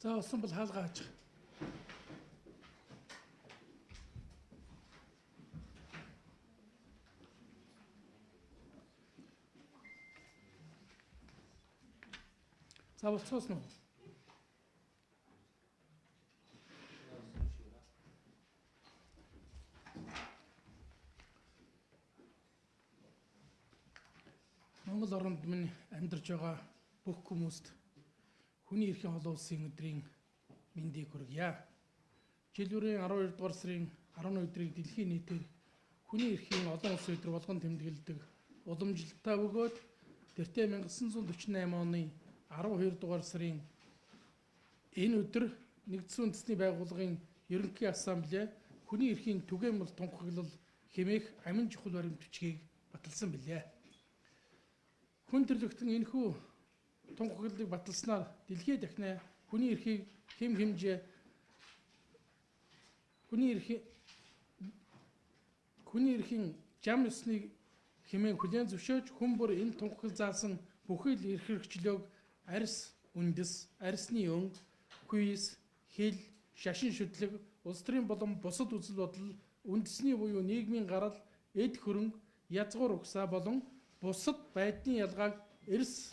За болсон бол хаалгаа аачих. За болцоосон уу? Монгол оронд минь амьдарч байгаа бүх хүмүүст хүний эрхийн олон улсын өдрийн мэндийг хүргье. Жилүүрийн 12 дугаар сарын 10 өдрийг дэлхийн нийтээр хүний эрхийн олон улсын өдөр болгон тэмдэглэдэг уламжлалтаа бөгөөд тэртээ 1948 оны 12 дугаар сарын энэ өдөр Нэгдсэн Үндэсний Байгууллагын Ерөнхий Ассамблей хүний эрхийн түгээмэл тунхаглал хэмээх амин чухал баримт бичгийг баталсан билээ. Хүн төрөлхтөн энэхүү тунхаглалыг баталснаар дэлхийд дахинаа хүний эрхийг хэм хэмжээ хүний эрхийн жам ёсныг хэмээн хүлээн зөвшөөрч хүн бүр энэ тунхаглал заасан бүхий л эрх хэрэгчлөөг арьс үндэс, арьсны өнгө, хүйс, хэл, шашин шүтлэг, улс төрийн болон бусад үзэл бодол, үндэсний буюу нийгмийн гарал, эд хөрөнгө, язгуур угсаа болон бусад байдлын ялгааг эрс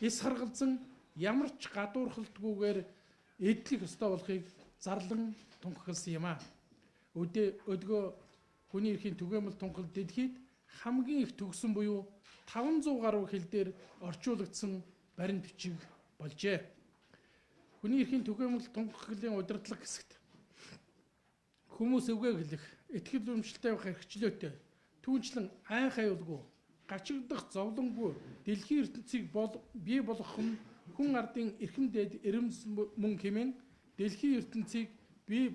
эс харгалзан ямар ч гадуурхалтгүйгээр эдлэх ёстой болохыг зарлан тунхагласан юм аа. Өдгөө хүний эрхийн түгээмэл тунхаглал дэлхийд хамгийн их төгсөн буюу 500 гаруй хэл дээр орчуулагдсан баримт бичиг болжээ. Хүний эрхийн түгээмэл тунхаглалын удирдлага хэсэгт хүмүүс эвгээ хэлэх, итгэл үнэмшилтэй байх эрхчлөөтэй, түүнчлэн айх аюулгүй, гачигдах зовлонгүй дэлхийн ертөнцийг бол бий болгох нь хүн ардын эрхэм дээд эрэмс мөн хэмээн дэлхийн ертөнцийг бий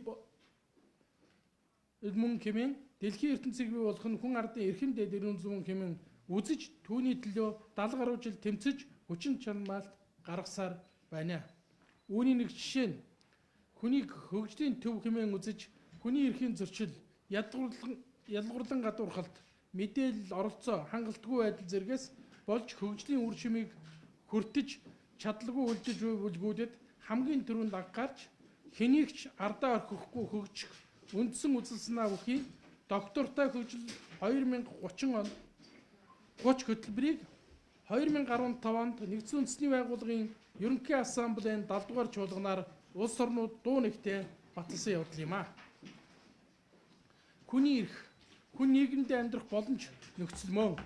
мөн хэмээн дэлхийн ертөнцийг бий болгох нь хүн ардын эрхэм дээд эрэмс мөн хэмээн үзэж түүний төлөө 70 гаруй жил тэмцэж хүчин чармайлт гаргасаар байна. Үүний нэг жишээ нь хүнийг хөгжлийн төв хэмээн үзэж хүний эрхийн зөрчил, ялгуурлан гадуурхалт, мэдээлэл, оролцоо, хангалтгүй байдал зэргээс болж хөгжлийн үр шимийг хүртэж чадалгүй үлдэж буй бүлгүүдэд хамгийн түрүүнд анхаарч хэнийг ч ардаа орхихгүй хөгжих үндсэн үзэл санаа бүхий доктортой хөгжил 2030 он 30 хөтөлбөрийг 2015 онд Нэгдсэн Үндэсний Байгууллагын Ерөнхий Ассамблеийн 70 дугаар чуулганаар улс орнууд дуу нэгтээ баталсан явдал юм аа. Хүний эрх, хүн нийгэмдээ амьдрах боломж нөхцөл мөн.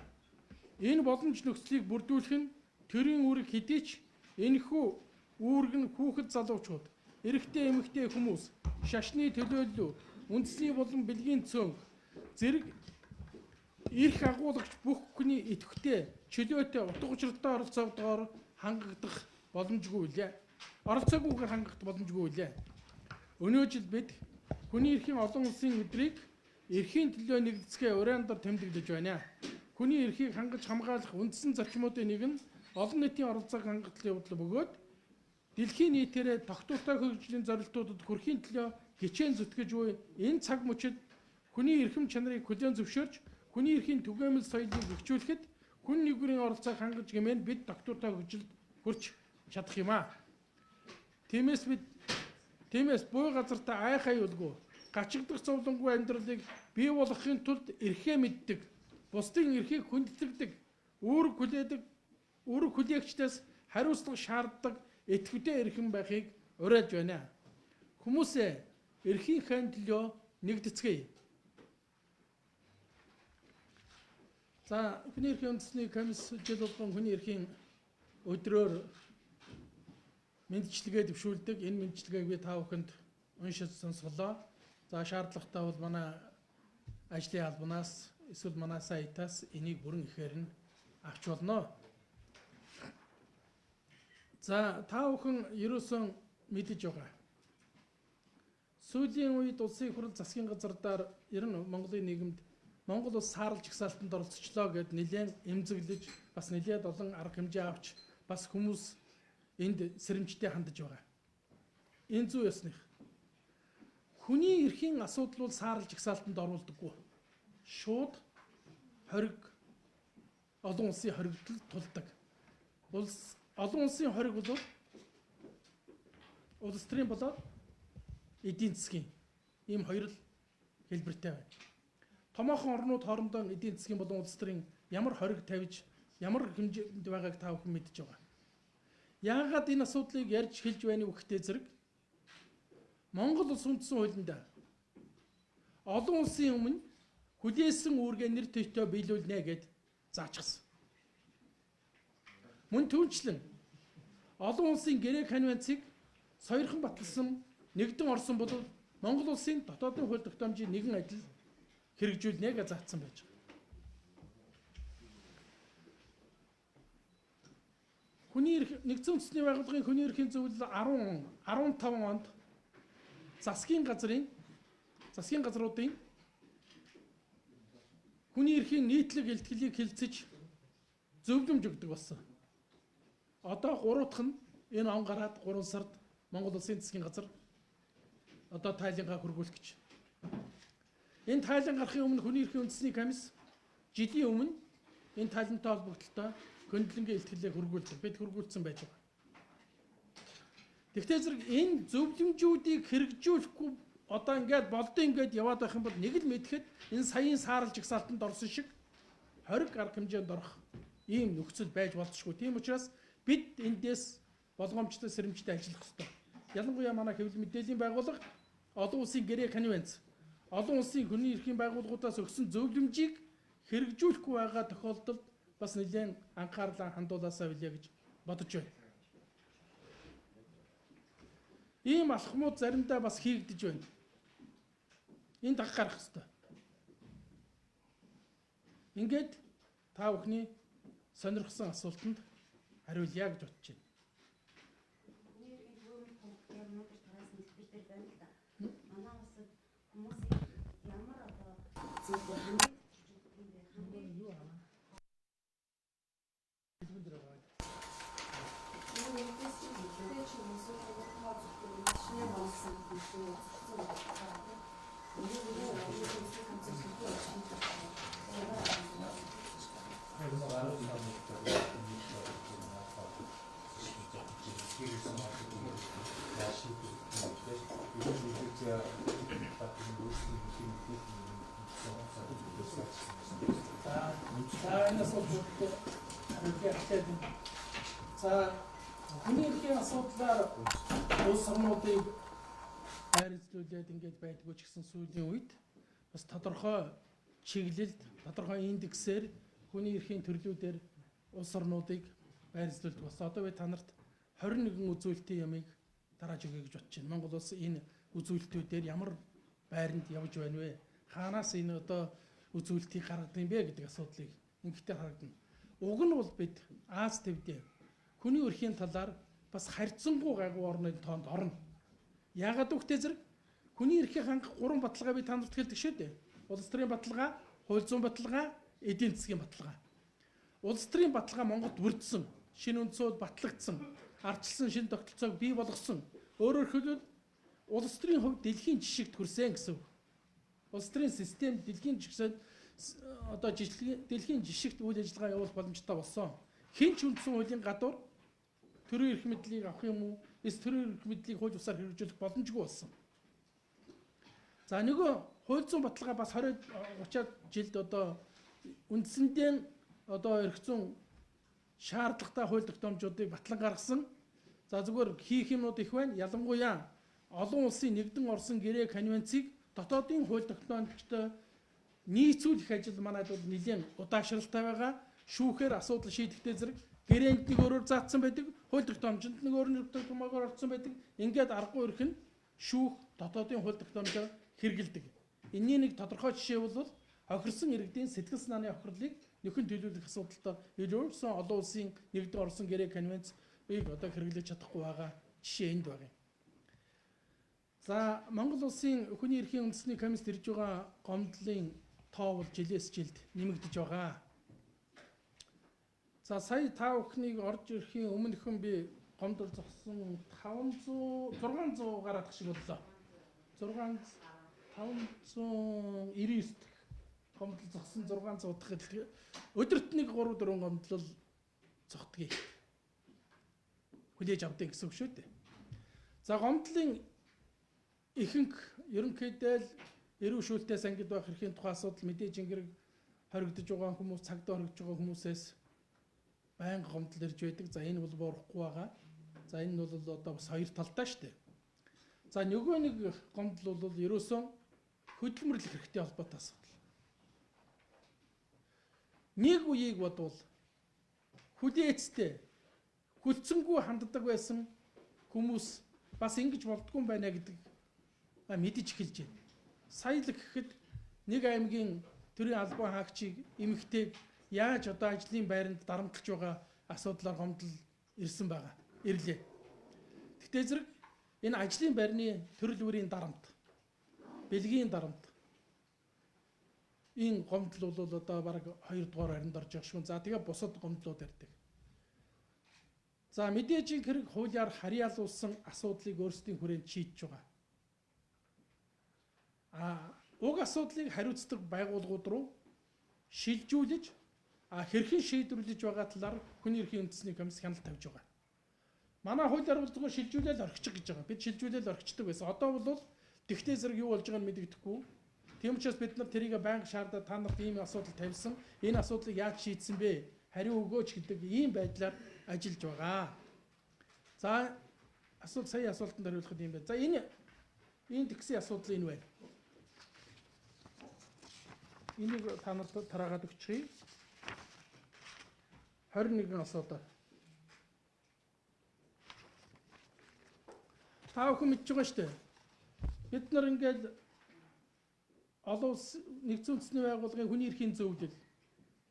Энэ боломж нөхцөлийг бүрдүүлэх нь төрийн үүрэг хэдий ч энэхүү үүрэг нь хүүхэд залуучууд, эрэгтэй эмэгтэй хүмүүс, шашны төлөөлөл, үндэсний болон бэлгийн цөөнх зэрэг эрх агуулагч бүх хүний идэвхтэй, чөлөөтэй, утга учиртай оролцоогдохоор хангагдах боломжгүй билээ. Оролцоогүйгээр хангах боломжгүй билээ. Өнөө жил бид хүний эрхийн олон улсын өдрийг эрхийн төлөө нэгдэцгээ уриандар тэмдэглэж байна. Хүний эрхийг хангаж хамгаалах үндсэн зарчмуудын нэг нь олон нийтийн оролцоог хангатлын явдал бөгөөд дэлхийн нийтээрээ тогтвортой хөгжлийн зорилтуудад хүрэхийн төлөө хичээн зүтгэж буй энэ цаг мөчид хүний эрхэм чанарыг хүлээн зөвшөөрч хүний эрхийн түгээмэл соёлыг хөгжүүлэхэд хүн нэгүрийн оролцоог хангаж гэмээн бид тогтвортой хөгжилд хүрч чадах юм аа. Тиймээс буй газартаа айх аюулгүй, гачигдах зовлонгүй амьдралыг бий болгохын тулд эрхээ мэддэг, бусдын эрхийг хүндэтгэдэг, үүрэг хүлээгчдээс хариуцлага шаарддаг идэвхтэй эрхэм байхыг уриалж байна. Хүмүүсээ, эрхийнхээ төлөө нэгдэцгээе. За, хүний эрхийн үндэсний комисс жил болгон хүний эрхийн өдрөөр мэндчилгээ дэвшүүлдэг. Энэ мэндчилгээг би та бүхэнд уншиж сонсголоо. За, шаардлагатай бол манай ажлын албанаас эсвэл манай сайтаас энийг бүрэн ихээр нь авч болно. За, та бүхэн ерөөсөн мэдэж байгаа. Сүүлийн үед улсын их хурл, засгийн газар ер нь Монголын нийгэмд Монгол улс саарал жагсаалтанд оролцочлоо гэд нэлээд эмзэглэж, бас нэлээд олон арга хэмжээ авч, бас хүмүүс энд сэрэмжтэй хандаж байгаа. Энэ зүй ёсных. Хүний эрхийн асуудал бол саарал жагсаалтанд оруулдаггүй. Шууд хориг, олон улсын хоригдол тулдаг. Улс олон улсын хориг бол Улс төрийн болоод эдийн засгийн ийм хоёр л хэлбэртэй байна. Томоохон орнууд хоорондоо эдийн засгийн болон улс төрийн ямар хориг тавьж, ямар хэмжээнд байгааг та бүхэн мэдж байгаа. Яагаад энэ асуудлыг ярьж хэлж байна вэ гэхдээ зэрэг Монгол улс үндсэн хуулинд олон улсын өмнө хүлээсэн үүргээ нэр төвтэй биелүүлнэ гэд заачихсан. Мөн түүнчлэн олон улсын гэрээ конвенцийг сойрхон баталсан нэгдэн орсон бол Монгол улсын дотоодын хууль тогтоомжийн нэгэн адил хэрэгжүүлнэ гэж заасан байж байгаа. Хүний эрх нэгдсэн үндэсний байгууллагын хүний эрхийн зөвлөл 10 15 онд засгийн газруудын хүний эрхийн нийтлэг илтгэлийг хилцэж зөвлөмж өгдөг болсон. Одоо 3 дахь нь энэ он гараад 3 сард Монгол улсын засгийн газар одоо тайлангаа хөргүүлэх гэж. Энэ тайлан гарахын өмнө хүний эрхийн үндэсний комисс жилийн өмнө энэ тайлантай холбогдлолтой хөндлөнгийн илтгэлээ хөргүүлдэг. Бид хөргүүлсэн байж байгаа. Тэгвэл зэрэг энэ зөвлөмжүүдийг хэрэгжүүлэхгүй одоо ингээд болдоо ингээд яваад байх юм бол нэг л мэдэхэд энэ саяын саарал жагсаалтанд орсон шиг 20 арга хэмжээнд орох ийм нөхцөл байж болзошгүй. Тийм учраас бид эндээс болгоомжтой сэрэмжтэй ажиллах ёстой. Ялангуяа манай хэвлэл мэдээллийн байгууллага олон улсын гэрээ конвенц, олон улсын хүний эрхийн байгууллагуудаас өгсөн зөвлөмжийг хэрэгжүүлэхгүй байгаа тохиолдолд бас нэлээд анхаарлаа хандуулаасаа билээ гэж бодож байна. Ийм алхмууд заримдаа бас хийгдэж байна. Энэ дах гарах ёстой. Ингээд та бүхний сонирхсан асуултанд хариулъя гэж бодож байна. Манай улсад хүмүүсийг ямар одоо зүйлээр хамгийн татчих юм бэ? Хамгийн юу аа? Хэлбэн дээр байгаа. Энэ нэгдээс чи ихтэй ч юм уу эсвэл тоо зөвхөн шинэ болсон гэдэг юм үзсэн байна. Энэ нэг концепц За энэ асуудалд хариулъя. За хүний эрхийн асуудлаар улс орнуудыг байр эзлүүлээд ингээд байдгүй ч гэсэн сүүлийн үед бас тодорхой чиглэлд, тодорхой индексээр хүний эрхийн төрлүүдээр улс орнуудыг байр эзлүүлдэг болсон. Одоо би та нарт 21 үзүүлэлтийн ямыг тарааж өгье гэж бодож байна. Монгол улс энэ үзүүлэлтүүдээр ямар байранд явж байна вэ? Хаанаас энэ одоо үзүүлэлтийг гаргадаг юм бэ гэдэг асуудлыг ингэхдээ харагдана. Уг нь бол бид Аз төвдөө хүний эрхийн талаар бас харьцангуй гайгүй орны тоонд орно. Яагаад үгтэй зэрэг хүний эрхийг хангах гурван баталгаа би та нарт хэлдэг шүү дээ. Улс төрийн баталгаа, хууль зүйн баталгаа, эдийн засгийн баталгаа. Улс төрийн баталгаа Монголд бүрдсэн, шинэ үндсүүд батлагдсан, ардчилсан шинэ тогтолцоог бий болгосон. Өөрөөр хэлбэл улс төрийн хувьд дэлхийн жишгт хүрсэн гэсэн үг. Улс төрийн систем дэлхийн жишгт одоо дэлхийн жишгт үйл ажиллагаа явуулах боломжтой болсон. Хэн ч үндсэн хуулийн гадуур төрийн эрх мэдлийг авах юм уу? Эс төрийн эрх мэдлийг хууль бусаар хэрэгжүүлэх боломжгүй болсон. За нөгөө хууль зүйн баталгаа бас 20 30 жилд одоо үндсэндээ одоо эрх зүйн шаардлагатай хууль тогтоомжуудыг батлан гаргасан. За зүгээр хийх юмнууд их байна. Ялангуяа олон улсын нэгдэн орсон гэрээ конвенцийг дотоодын хууль тогтоомжтой нийцүүлэх ажил манайд бол нэлээд удаашралтай байгаа. Шүүхээр асуудал шийдэхдээ зэрэг гэрээнд нэг өөрөөр заасан байдаг, хууль тогтоомжинд нэг өөр нэг тогтоомоор орсон байдаг. Ингээд аргагүй эрх нь шүүх дотоодын хууль тогтоомжоо хэрэгэлдэг. Энэний нэг тодорхой жишээ бол хохирсон иргэдийн сэтгэл санааны хохирлыг нөхөн төлөвлөх асуудалтай ерөөсөн олон улсын нэгдэн орсон гэрээ конвенцийг одоо хэрэглэж чадахгүй байгаа жишээ энд байгаа юм. За Монгол улсын хүний эрхийн үндэсний комиссд ирж байгаа гомдлын тоо бол жилээс жилд нэмэгдэж байгаа. За сая та бүхнийг орж ирэхийн өмнөхөн би гомдол зогссон 500 600 гараадах шиг боллоо. 599 дэх гомдол зогссон 600 дахь өдөрт нэг 3 4 гомдлол зогтдгийг хүлээж авдаг гэсэн үг шүү дээ. За гомдлын ихэнх ерөнхийдөө л эрүү шүүлтээс ангид байх эрхийн тухай асуудал мэдээж ингэрэг хоригдож байгаа хүмүүс, цагдаа хоригдож байгаа хүмүүсээс байнга гомдол ирж байдаг. За энэ бол буурахгүй байгаа. За энэ нь бол одоо бас хоёр талтай шүү дээ. За нөгөө нэг гомдол бол ерөөсөн хөдөлмөрлөх хэрэгтэй холбоотой асуудал. Нэг үеийг бодвол хүлээцтэй хүлцэнгүй ханддаг байсан хүмүүс бас ингэж болдгүй юм байна гэдэг мэдэж эхэлж байна. Сая л гэхэд нэг аймгийн төрийн албан хаагчийг эмэгтэйг яаж одоо ажлын байранд дарамтлж байгаа асуудлаар гомдол ирсэн байгаа. Ирлээ. Тэгтээ зэрэг энэ ажлын байрны төрөл бүрийн дарамт, бэлгийн дарамт энэ гомдол бол одоо бараг 2 дугаар байранд орж байгаа шүү. За тэгээ бусад гомдлууд ярьдаг. За мэдээж хэрэг хуулиар харьяалуулсан асуудлыг өөрсдийн хүрээнд шийдэж байгаа. Уг асуудлыг хариуцдаг байгууллагууд руу шилжүүлж хэрхэн шийдвэрлэж байгаа талаар хүний эрхийн үндэсний комисс хяналт тавьж байгаа. Манай хуулиар бол зөвхөн шилжүүлэл орхичих гэж байгаа. Бид шилжүүлэл орхичдаг байсан. Одоо бол тэгтээ зэрэг юу болж байгааг нь мэдэгдэхгүй. Тийм учраас бид нар тэрийг байнга шаардаад та нарт ийм асуудал тавьсан. Энэ асуудлыг яаж шийдсэн бэ? Хариу өгөөч гэдэг ийм байдлаар ажиллаж байгаа. За асуулт сая асуултанд хариулахад ийм байна. За энэ тэгсэн асуудал энэ байна. Энийг та нарт тараагаад өгчихье. 21 асуудал. Та бүхэн мэдж байгаа шүү дээ. Бид нар ингээд олон улс нэгдсэн үндэсний байгууллагын хүний эрхийн зөвлөл,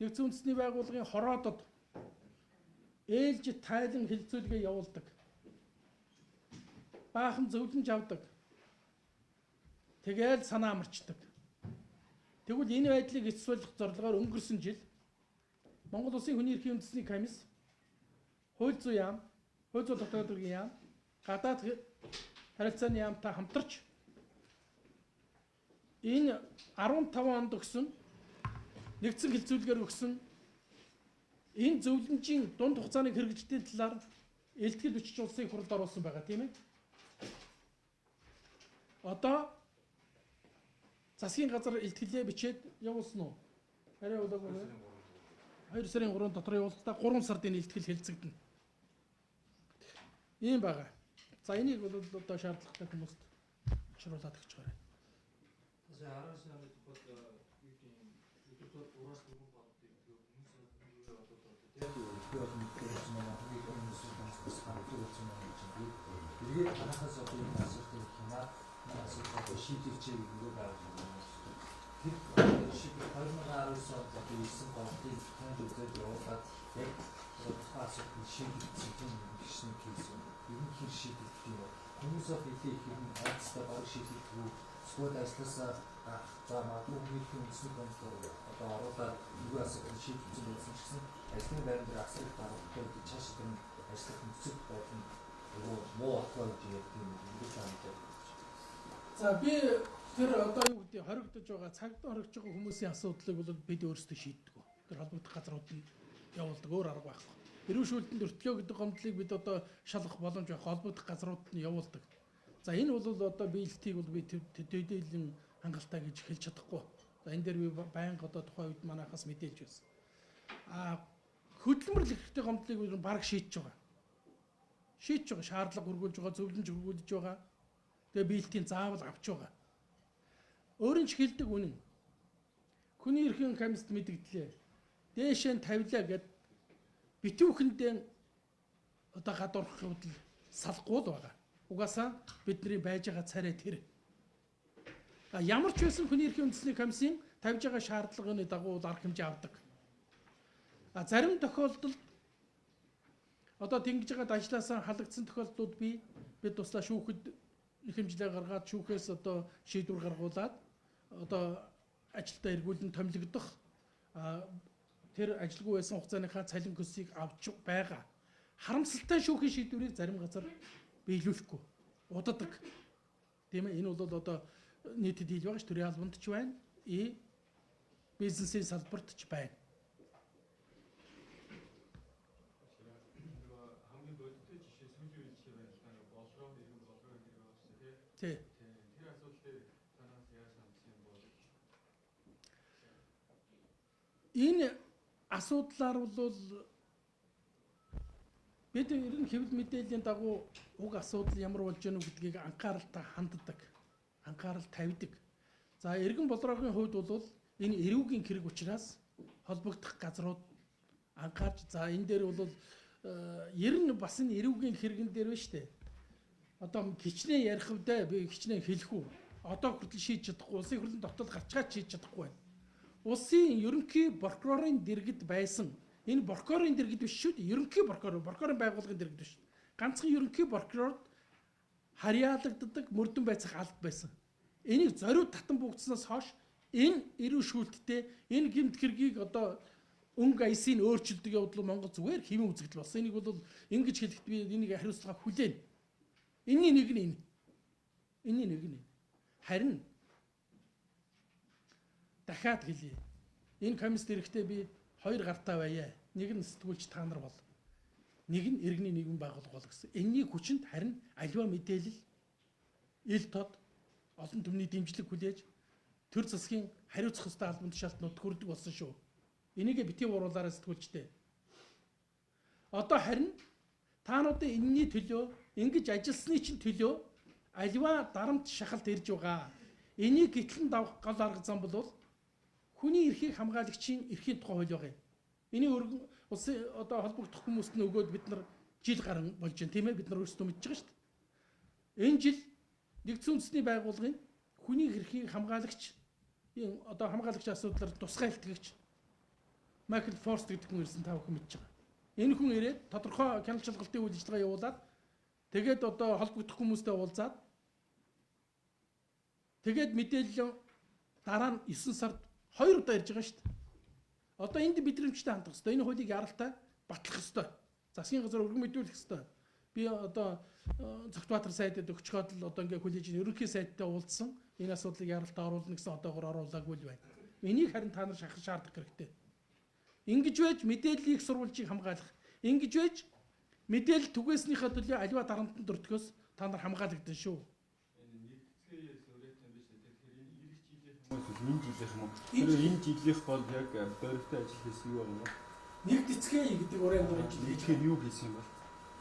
нэгдсэн үндэсний байгууллагын хороодод ээлж тайлан хэлцүүлгээ явуулдаг. Баахан зөвлөмж авдаг. Тэгээл санаа амарчдаг. Тэгвэл энэ байдлыг эцэс болох зорилгоор өнгөрсөн жил Монгол Улсын хүний эрхийн үндэсний комисс, хууль зүйн яам, хууль зүйн дотоод яам, гадаад харилцааны яамтай хамтарч энэ 15 онд өгсөн нэгдсэн хэлцүүлгээр өгсөн энэ зөвлөмжийн дунд хугацааны хэрэгжлийн талаар илтгэл бичиж улсын хурлд оруулсан байгаа, тийм ээ. Одоо засгийн газар илтгэлээ бичээд явуулсан уу? Арай удаагүй. 2 сарын 3 дотор явуулахдаа 3 сард энэ илтгэл хэлцэгдэнэ. Ийм байгаа. За энийг бол одоо шаардлагатай хүмүүст учруулад өгч байгаа. За 19 оны тухайд юу гэдэг юм өдөр 3-аас 4 хоног гэдэг хүмүүс юу болоод тийм би бол мэдгүй байсан манай хамгийн хүмүүс бас хамтдаг болсон юм гэж би. Эргээд манайхаас одоо энэ асуултыг хянаад энэ асуудлыг шийдвэрч гэдэг байгууллага юм. Тэр шийдвэр 2019 онд одоо ирсэн гомдлыг танд үзээд явуулаад яг тухайн асуудлыг шийдэгдсэн тийм гişний кейс юм. Ер нь хэр шийдэгдэх юм бэ? Хүмүүс бол илүү их юм айцтай баг шийдэгдэх үү? Эсвэл ажилласаа гарах за магадгүй хүний үндэсний гомдол одоо оруулаад нөгөө асуудлыг шийдэгдсэн байсан ч гэсэн ажлын байран дээр асрах дарамттай гэдэг цаашаа тэр ажиллах нөхцөл байдал нь нөгөө муу отгоо гэж ярьдаг юм ингэж хамтаа. За би тэр одоо юу гэдэг хоригдож байгаа цагдаа хоригдож байгаа хүмүүсийн асуудлыг бол бид өөрсдөө шийддэг. Тэр холбогдох газрууд нь явуулдаг, өөр арга байхгүй. Эрүү шүүлтэнд өртлөө гэдэг гомдлыг бид одоо шалгах боломж байх, холбогдох газрууд нь явуулдаг. За энэ бол одоо биелэлтийг бол би төдийлөн хангалттай гэж хэлж чадахгүй. За энэ дээр би байнга одоо тухайн үед манайхаас мэдээлж байсан. Хөдөлмөрлөх хэрэгтэй гомдлыг бол бараг шийдэж байгаа. Шийдэж байгаа, шаардлага хүргүүлж байгаа, зөвлөмж хүргүүлж байгаа. Тэгээ биелэлтийн заавал авч байгаа. Өөрийн ч хэлдэг үнэн. Хүний эрхийн комиссд мэдэгдлээ. Дээшээ нь тавилаа гэд битүүхэндээ одоо гадуурхах явдал салахгүй л байгаа. Угаасаа бидний байж байгаа царай тэр. Ямар ч байсан хүний эрхийн үндэсний комиссийн тавьж байгаа шаардлагын дагуу арга хэмжээ авдаг. Зарим тохиолдолд одоо тэнгиж байгаа ажлаасаа халагдсан тохиолдлууд бид туслаа шүүхэд хэмжлээ гаргаад шүүхээс одоо шийдвэр гаргуулад одоо ажилдаа эргүүлэн томилогдох тэр ажилгүй байсан хугацааныхаа цалин көсийг авч байгаа. Харамсалтай шүүхийн шийдвэрийг зарим газар биелүүлэхгүй удадаг. Тийм ээ, энэ бол одоо нийтэд хэл байгаа ш, төрийн албанд ч байна, бизнесийн салбарт ч байна. Хамгийн бодиттой жишээ сүүлийн үед жишээ байна л да. Болроо, иргэн болроо Энэ асуудлаар бол бид ер нь хэвлэл мэдээллийн дагуу уг асуудал ямар болж гэнэ гэдгийг анхааралтай ханддаг, анхаарал тавьдаг. За, Эргэн Болроогийн хувьд бол энэ эрүүгийн хэрэг учраас холбогдох газрууд анхаарч, за, энэ дээр бол ер нь бас энэ эрүүгийн хэрэгэн дээр байна шүү дээ. Одоо хичнээн ярих вдэ, би хичнээн хэлэх үү. Одоо хүртэл шийдэж чадахгүй, улсын хурлын дотоод гарчгаад шийдэж чадахгүй байна. Улсын ерөнхий прокурорын дэргэд байсан. Энэ прокурорын дэргэд биш шүү дээ. Ерөнхий прокурор, прокурорын байгууллагын дэргэд биш. Ганцхан ерөнхий прокурорд харьяалагддаг мөрдөн байцаах алба байсан. Энийг зориуд татан буугдсанаас хойш энэ эрүү шүүлттэй энэ гэмт хэргийг одоо өнгө аясыг өөрчилдөг явдал Монгол зүгээр хэвэн үзэгдэл болсон. Энийг бол ингэж хэлэхэд би энийг хариуцлага хүлээнэ. Энийний нэг нь энэ. Энийний нэг нь. Харин дахиад хэлье. Энэ комисс эрэхтэй би хоёр гартаа байя. Нэг нь сэтгүүлч та нар бол. Нэг нь иргэний нийгмийн байгууллага бол гэсэн. Энийний хүчинд харин аливаа мэдээлэл ил тод олон түмний дэмжлэг хүлээж төр засгийн хариуцах ёстой албан тушаалтнууд хүрдэг болсон шүү. Энийг битгий буруулаарай, сэтгүүлчтэй. Одоо харин та нуудын энэний төлөө, ингэж ажилласны чинь төлөө аливаа дарамт, шахалт ирж байгаа. Энийг гэтлэн давах гол арга зам бол хүний эрхийг хамгаалагчийн эрхийн тухай хууль байгаа юм. Энийг өргөн улсын одоо холбогдох хүмүүст нь өгөөд бид нар жил гарan болж байна, тийм ээ, бид нар өөрсдөө мэдж байгаа шүү дээ. Энэ жил Нэгдсэн Үндэсний Байгууллагын хүний эрхийг хамгаалагч, одоо хамгаалагч асуудлаар тусгай илтгэгч Майкл Форст гэдэг хүн ирсэн, та бүхэн мэдж байгаа. Энэ хүн ирээд тодорхой хяналт шалгалтын үйл ажиллагаа явуулаад, тэгээд одоо холбогдох хүмүүстэй уулзаад, тэгээд мэдээлэл дараа нь 9 сард 2 удаа ирж байгаа шүү дээ. Одоо энд мэдрэмжтэй хандах хэрэгтэй. Энэ хуулийг яралтай батлах хэрэгтэй. Засгийн газар өргөн мэдүүлэх хэрэгтэй. Би одоо Цогтбаатар сайдад өгчхөөд л одоо ингээ хүлээж, ерөнхий сайдтай уулзсан. Энэ асуудлыг яралтай оруулна гэсэн, одоогор оруулаагүй л байна. Энийг харин та нар шахах шаардах хэрэгтэй. Ингэж байж мэдээллийг, сурвалжийг хамгаалах. Ингэж байж мэдээлэл түгээснийхээ төлөө аливаа дарамтанд өртөхөөс та нар хамгаалагдана шүү. Энэ нэгдэцгээе урайтай юм биш үү? Тэгэхээр энэ ирэх жилийнх юм уу? Энэ жилийнх юм уу? Тэр энэ жилийнх бол яг дөрвтэй ажил хийсэн юу юм бэ? Нэгдэцгээе гэдэг урайн дурын жил. Нэгдэхээр юу хийсэн юм бол?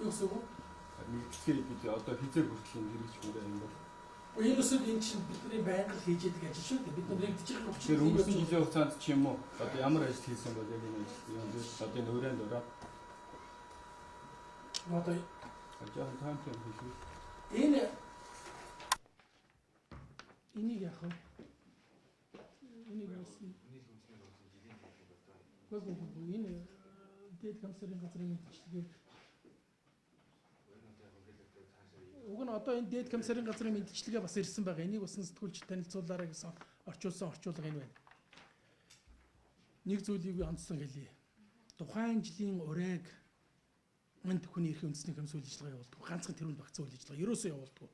Юу гэсэн үг? Нэгдэцгээе гэдэг одоо хизээ хүртэл юм хэрэгж хүрээ юм бол? Ерөөсөө энэ чинь бидний байнга хийж яадаг ажил шүү дээ. Бид нар нэгдэж байгаа учраас. Тэгэхээр өнгөрсөн жилийн хугацаанд ч юм уу, одоо ямар ажил хийсэн бол яг энэ ажил юм дээр одоо энэ урайн дураа Одоо жоохон тоонтой юм хэлвэл. Энийг яах вэ? Энийг юусэн? Үгүй, энэ дээд комиссарын газрын мэдчилгээ. Уг нь одоо энэ дээд комиссарын газрын мэдчилгээ бас ирсэн байгаа. Энийг бас сэтгүүлч танилцуулаарай гэсэн орчуулсан орчуулга энэ байна. Нэг зүйлийг би онцлон хэлье. Тухайн жилийн урайг манд хүний эрхийн үндэсний комисс үйл ажиллагаа явуулдаг. Ганцхан тэрүүнд багцсан үйл ажиллагаа ерөөсөө явуулдаг.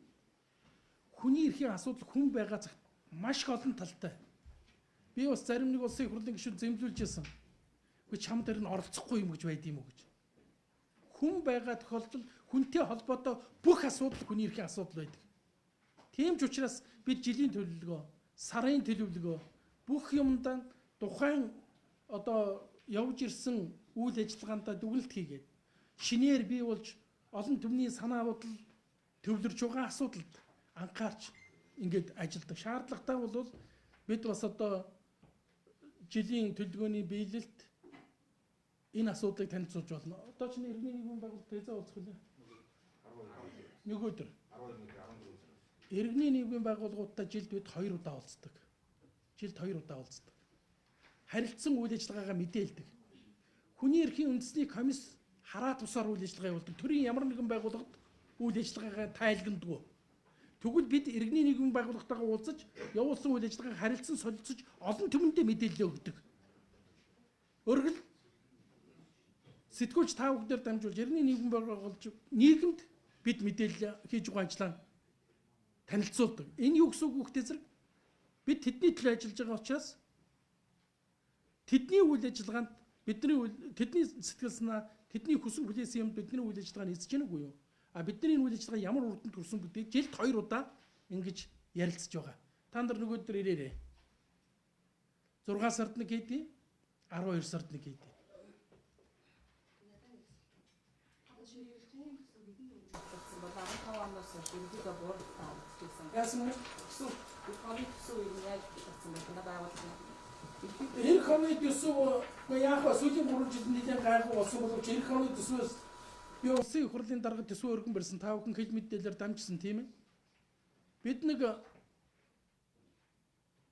Хүний эрхийн асуудал хүн байгаа цагт маш их олон талтай. Би бас зарим нэг улсын хурлын гишүүн зэмлүүлж байсан. Үгүй, чам дээр нь оролцохгүй юм гэж байд юм уу гэж. Хүн байгаа тохиолдолд хүнтэй холбоотой бүх асуудал хүний эрхийн асуудал байдаг. Тийм ч учраас бид жилийн төлөвлөгөө, сарын төлөвлөгөө, бүх юмдаа тухайн одоо явж ирсэн үйл ажиллагаандаа дүгнэлт хийгээд, шинээр бий болж олон түмний санаа бодол төвлөрж байгаа асуудалд анхаарч ингээд ажилладаг. Шаардлагатай бол бид бас одоо жилийн төлөвлөгөөний биелэлт энэ асуудлыг танилцуулж болно. Одоо чинь иргэний нийгмийн байгууллага хэзээ уулзах вэ? Нэг өдөр. Иргэний нийгмийн байгууллагуудтай жилд бид 2 удаа уулздаг. Жилд 2 удаа уулздаг. Харилцан үйл ажиллагаагаа мэдээлдэг. Хүний эрхийн үндэсний комисс хараа тусаар үйл ажиллагаа явуулдаг. Төрийн ямар нэгэн байгууллагад үйл ажиллагаагаа тайлгнадаг. Тэгвэл бид иргэний нийгмийн байгууллагатайгаа уулзаж, явуулсан үйл ажиллагааг харилцан солилцож, олон түмэндээ мэдээлэл өгдөг. Өргөл сэтгүүлч та бүгдээр дамжуулж иргэний нийгмийн байгуулж нийгэмд бид мэдээлэл хийж байгаа ажлаа танилцуулдаг. Энэ юу гэсэн үг вэ зэрэг бид тэдний төлөө ажиллаж байгаа учраас тэдний үйл ажиллагаанд бидний тэдний сэтгэл санаа, тэдний хүсэн хүлээсэн юм бидний үйл ажиллагаанд эзэж гэнэ үгүй юу? А бидний энэ үйл ажиллагаа ямар үр дүнд хүрсэн гэдгийг жилд 2 удаа ингэж ярилцж байгаа. Та нар нөгөө өдөр ирээрэй. 6 сард нэг хийдий, 12 сард нэг хийдэг. Жишээлбэл төсөв хэдэн төгрөг бол 15 оноос хойш ерөнхийдөө бууралтаа үзүүлсэн. Яасан бэ? Төсөв эх оны төсөв ер нь яаж бодсон бэ? Танай байгууллага. Эх оны төсөв үгүй яах вэ? Сүүлийн 3 жилд нэлээд гайгүй болсон боловч эх оны төсвөөс би улсын их хурлын дарга төсөв өргөн барьсан. Та бүхэн хэл мэдээлэлээр дамжсан тийм ээ. Бид нэг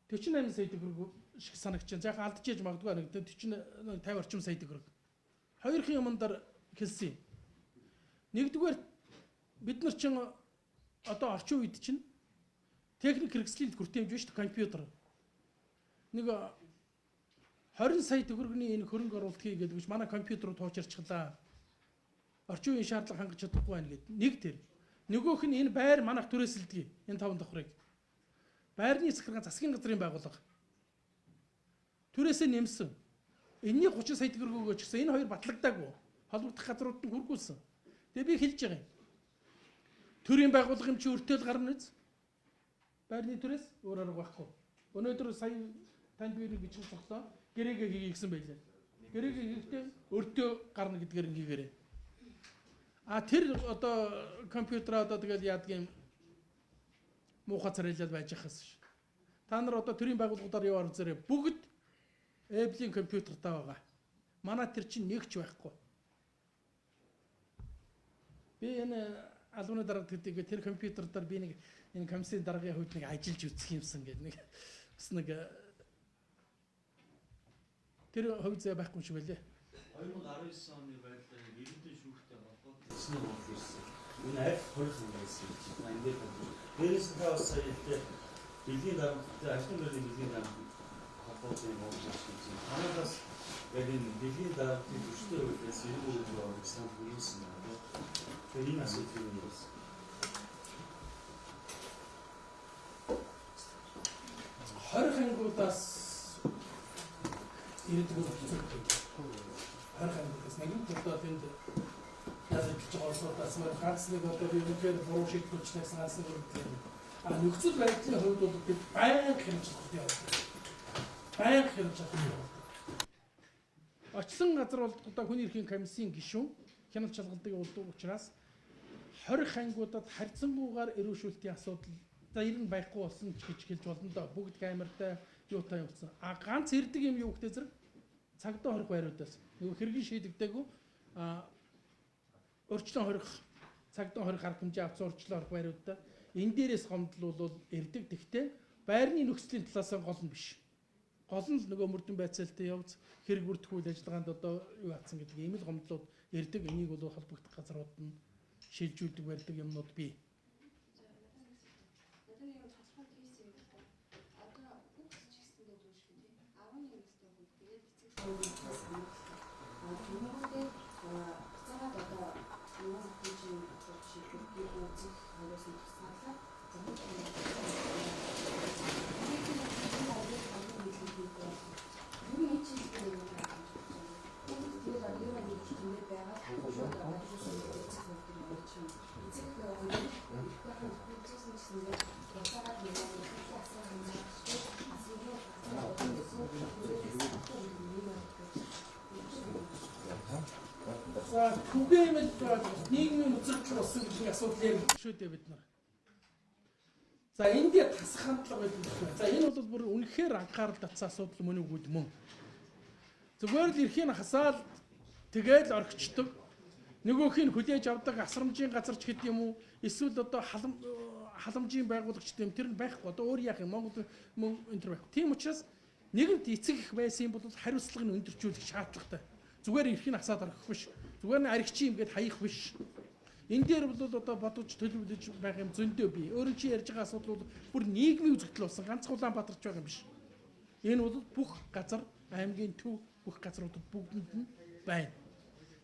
48 сая төгрөг шиг санагч байна. За яг алдчихэж магадгүй нэг 40 50 орчим сая төгрөг. Хоёрын юмдар хэлсэн юм. Нэгдүгээр бид нар чинь одоо орчин үед чинь техник хэрэгслийн хүртээмж биш компьютер. Нэг 20 сая төгрөгийн энэ хөрөнгө оруулалт хийгээд гэж манай компьютерууд хуучирчглаа. Орчин үеийн шаардлага хангаж чадахгүй байна гэд. Нэг тэр. Нөгөөх нь энэ байр манайх түрээсэлдэг. Энэ таван давхрыг. Байрны захиргаан засгийн газрын байгууллага. Түрээсээ нэмсэн. Энэний 30 сая төгрөг өгөөч гэсэн энэ хоёр батлагдаагүй. Холбогдох газрууд нь хүргүүлсэн. Тэгээ би хэлж байгаа юм. Төрийн байгууллага юм чи өртөөл гарна биз? Байрны түрээс өөр арга байхгүй. Өнөөдөр сая танд би нэг бичиг цоглоо. Гэрээгээ хийе гэсэн байлээ. Гэрээгээ хийхдээ өртөө гарна гэдгээр нь хийгээрэй. А тэр одоо компьютераа одоо тэгэл яадаг юм муухай царайлал байж хас ш. Та нар одоо төрийн байгууллагуудаар яваар үзээрэй. Бүгд Apple-ийн компьютертай байгаа. Манай тэр чинь нэг ч байхгүй. Би энэ албаны дарга гэдэг тэр компьютер дээр би нэг энэ комиссийн даргын хувьд нэг ажиллаж үзэх юмсан гэдэг нэг бас нэг тэр хувь зэ байхгүй юм шиг байлээ. 2019 оны байдлаар иргэдийн шүүхтэй холбоотой эсний бол ирсэн. Энэ аль хорих юм байсан гэж энэ дээр байна. Дээрээс нь та бас сая хэллээ. Бэлгийн дарамттай ажлын байрны бэлгийн дарамт холбоотой юм болж байна гэж. Танаас яг энэ бэлгийн дарамтын хүчтэй хуулиас 93 он санал нэгсэн байна. Тэгэхээр энэ асуудлыг нь ярьсан. 20 ангиудаас ирдэг бол хэцүү. 20 ангиудаас нэгэн төлөө тэнд ялж байгаа улсуудаас мөр ганц нэг одоо би үнэхээр буруу шийдвэрчлээс ганц нэг өргөдөл юм. А нөхцөл байдлын хувьд бол бид байнга хямжлах явуулдаг. Байнга хямжлах явуулдаг. Очлон газар бол одоо хүний эрхийн комиссийн гишүүн хяналт шалгалдаг явуулдаг учраас 20 ангиудад харьцангуйгаар эрүүшүүлтийн асуудал за ер нь байхгүй болсон ч гэж хэлж болно доо. Бүгд камертай юутай явуулсан. А ганц ирдэг юм юу гэдэг зэрэг цагдаа хорих байруудаас нөгөө хэргийн шийдэгдээгүй а урьдчилан хорих цагдаа хорих арга хэмжээ авсан урьдчилан хорих байруудаа энэ дээрээс гомдол бол ирдэг. Тэгтээ байрны нөхцөлийн талаас нь гол нь биш. Гол нь л нөгөө мөрдөн байцаалтай явц хэрэг бүрдэх үйл ажиллагаанд одоо юу атсан гэдэг ийм л гомдлууд ирдэг. Энийг бол холбогдох газрууд нь шилжүүлдэг барьдаг юмнууд бий. Надад нэг юм тодорхой кейс юм байна. Одоо хүүхд ч гэсэндээ зүйл шүү дээ. 11 настай хүүхд тэгээд эцэг хүүхдээс хамгаалах. Тэнгүүтээ буцаагаад одоо нөгөө хүүхдийн чинь одоо жишээлбэл би үзэх хоёроос нь тусгаарлаа. За За түгээмэл нийгмийн үзэгдэл болсон гэдэг асуудал яригдах шүү дээ бид нар. За энэ дээр тасах хандлага байдаг юм. За энэ бол бүр үнэхээр анхаарал татсан асуудал мөн үгүй мөн. Зүгээр л эрхийн хасаал тэгэл орхичдөг. Нөгөөх нь хүлээж авдаг асрамжийн газар ч гэдэг юм уу? Эсвэл одоо халамжийн байгуулагч гэм тэр нь байхгүй. Одоо өөр яах юм Монгол мөн энэ төр байхгүй. Тийм учраас нэгэнт эцэг их байсан юм бол хариуцлага нь өндөрчүүлэх шаардлагатай. Зүгээр эрхийн хасаад орхих биш. Зүгээр нь аригч юм гээд хаях биш. Энэ дээр бол одоо бодож төлөвлөж байх юм зөндөө бий. Өөрөн чи ярьж байгаа асуудал бол бүр нийгмийн үзэгдэл болсон. Ганц Улаанбаатарч байгаа юм биш. Энэ бол бүх газар, аймгийн төв бүх газруудад бүгдэнд нь байна.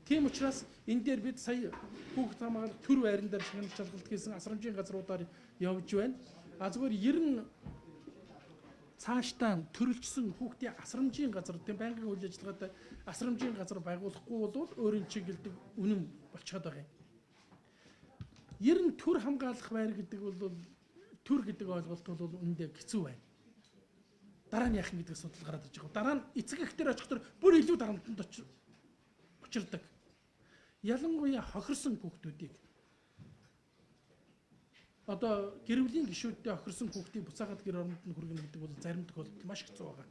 Тийм учраас энэ дээр бид сая хүүхд хамгаалах төр байран дээр шагнал шалгалт хийсэн асрамжийн газруудаар явж байна. А зүгээр ер нь цаашдаа төрөлжсөн хүүхдийн асрамжийн газар тийм байнгын үйл ажиллагаатай асрамжийн газар байгуулахгүй бол өөрийн чиглэлдэг үнэн болчиход байгаа юм. Ер нь төр хамгаалах байр гэдэг бол төр гэдэг ойлголт бол үнэндээ хэцүү байна. Дараа нь яах юм гэдэг асуудал гараад ирж байгаа. Дараа нь эцэг эх дээр очихдор бүр илүү дарамтанд учирдаг. Ялангуяа хохирсон хүүхдүүдийг одоо гэр бүлийн гишүүдтэй хохирсон хүүхдийг буцаагаад гэр оронд нь хүргэнэ гэдэг бол зарим тохиолдолд маш хэцүү байгаа.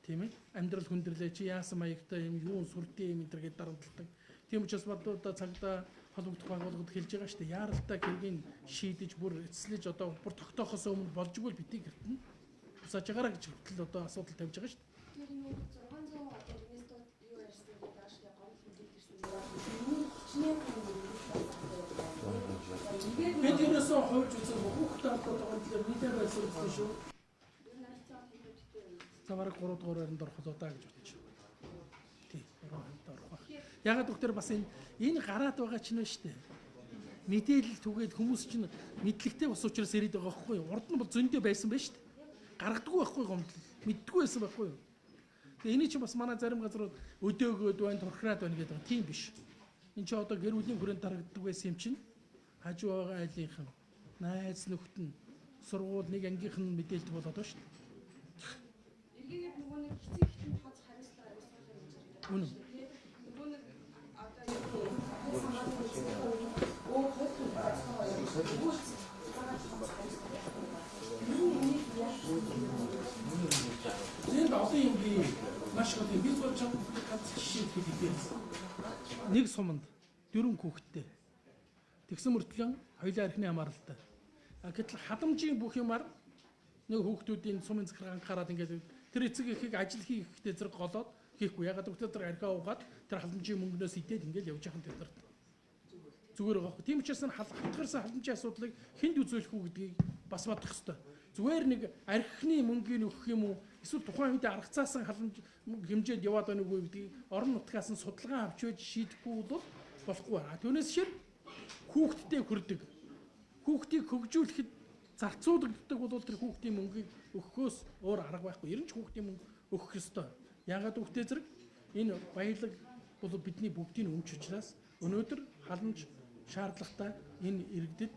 Тийм ээ? Амьдрал хүндрэлээ чи яасан маягтай юм юун сүрдээ юм энэ төр гэдээ дарамталдаг. Тийм учраас одоо цагдаа холбогдох байгууллагад хэлж байгаа шүү дээ. Яаралтай хэргийг шийдэж бүр эцэслэж одоо бүр тогтоохоос өмнө болжгүй л битгий гэрт нь буцааж байгаараа гэж хүртэл одоо асуудал тавьж байгаа шүү дээ. Тэр нөгөө 600 одоо юнеско юу ярьсан гэдэг байгаа шүү дээ. Гомдол мэдээлэл ирсэн гэдэг. Тэрний хичнээн хэмжээний Бид ерөөсөө хувьж үзэн хүүхдээ холбоотой байгаа талаар нийтээр байсан үзсэн шүү. Ер нь арцаа хэмжээтэй юм. За бараг 3 дугаар байранд орох болоо да гэж бодож байна. Тий, 3 байранд орох байх. Ягаад гэвэл бас энэ гараад байгаа чинь байна шүү дээ. Мэдээлэл түгээд хүмүүс чинь мэдлэгтэй бас учраас ирээд байгаа байхгүй юу? Урд нь бол зөндөө байсан байж шүү дээ. Гаргадаггүй байхгүй гомдол. Мэддэггүй байсан байхгүй юу? Тэгээ эний чинь бас манай зарим газрууд өдөөгөөд байна, турхраад байна гэдэг байгаа. Тийм биш. Энд чи одоо гэр бүлийн хүрээнд дарагддаг байсан юм чинь хажуу байгаа айлынхан, найз нөхдөд нь сургууль нэг ангийнх нь мэдээлдэг болоод байна шүү дээ. Эргээгээд нөгөө нэг эцэг эхэнд хоц хариуцлага авсан юм гэж байна. Үнэн. Нөгөө нэг одоо юу гэх өөр хөл Энд олон юм би маш их олон би зөв чам ганц жишээ хэлье. Нэг суманд дөрвөн хүүхэдтэй. Тэгсэн мөртлөө хоёулаа архины хамааралтай. А гэтэл халамжийн бүх юмар нэг хүүхдүүдийн сумын захиргаан гараад ингээд тэр эцэг эхийг ажил хийхдээ зэрэг голоод хийхгүй. Ягаад гэвэл тэр архиа угаад тэр халамжийн мөнгнөөс идээд ингээд явж яхан тэд нарт зүгээр байгаа хөө. Тийм учраас энэ хатгарсан халамжийн асуудлыг хүнд үзүүлэх үү гэдгийг бас бодох ёстой. Зүгээр нэг архины мөнгийг өгөх юм уу? Эсвэл тухайн үед аргацаасан халамж хэмжээнд яваад байна уу гэдгийг орон нутгаас нь судалгаа авч байж шийдэхгүй бол болохгүй байна. Түүнээс шир хүүхдтэй хүрдэг. Хүүхдийг хөгжүүлэхэд зарцуулагддаг бол тэр хүүхдийн мөнгийг өгөхөөс өөр арга байхгүй. Ер нь ч хүүхдийн мөнгө өгөх ёстой. Яагаад үгтэй зэрэг энэ баялаг бол бидний бүгдийн өмч учраас өнөөдөр халамж шаардлагатай энэ иргэдэд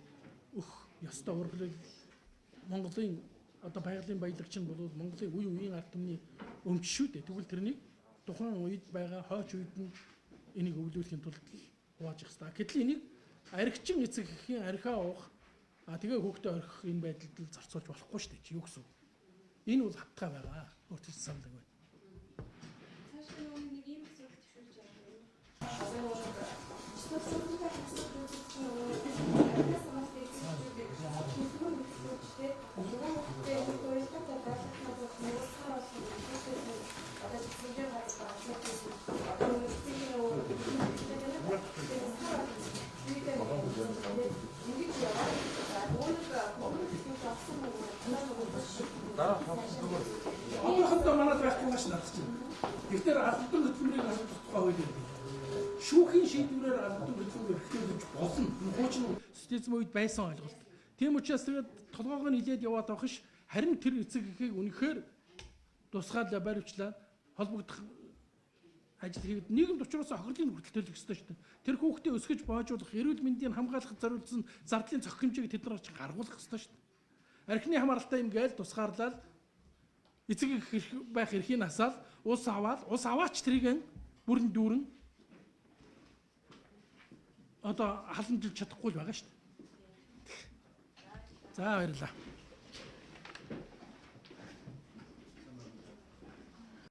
өгөх ёстой. Өөрөлд Монголын одоо байгалийн баялаг чинь бол Монголын үе үеийн ард түмний өмч шүү дээ. Тэгвэл тэрнийг тухайн үед байгаа хойч үед нь энийг өвлүүлэхийн тулд хувааж явах ёстой. Гэтэл энийг архичин эцэг эхийн архиа уух а тэгээ хүүхдээ орхих энэ байдалд л зарцуулж болохгүй шүү дээ. Чи юу гэсэн үг? Энэ бол хатгаа байгаа. Өөртөө саналдаг байна. Цаашаа нөгөө нэг ийм асуудал төвшүүлж байгаа юм. Одоо нөгөө стосонтой асуудал үүсэж чинь нөгөө архиас хамаартай эцэг эхүүдийг хэлбэр нөгөө хүүхдээ уялдаатай байлгахад бол нөгөө сар болсон одоо цэцэрлэг газар одоо нөгөө эцэг нөгөө сар ингэж яваад нөгөө нэг авсан Дараа хавцдаг. Одоохондоо манад байхгүй маш надад чинь. Тэгэхээр албан хөдөлмөрийг албан тухай хууль юм. Шүүхийн шийдвэрээр албан хөдөлмөр эрхлүүлж болно. Энэ хуучин социализм үед байсан ойлголт. Тийм учраас тэгээд толгоогоо нь илээд яваад байх ш. Харин тэр эцэг эхийг үнэхээр тусгаал баривчлаа холбогдох ажил хийгээд нийгэмд учруулсан хохирлын хүртэл төлөх ёстой шүү дээ. Тэр хүүхдээ өсгөж боожуулах, эрүүл мэндийг хамгаалах зориулсан зардлын цохих хэмжээг тэд нар ч гаргуулах ёстой шүү дээ. Архины хамааралтай юм гээл тусгаарлал эцэг их байх эрхийг асаал ус аваад ус аваач тэрийг бүрэн дүүрэн одоо халамжилж чадахгүй л байгаа шүү дээ. За баярлалаа.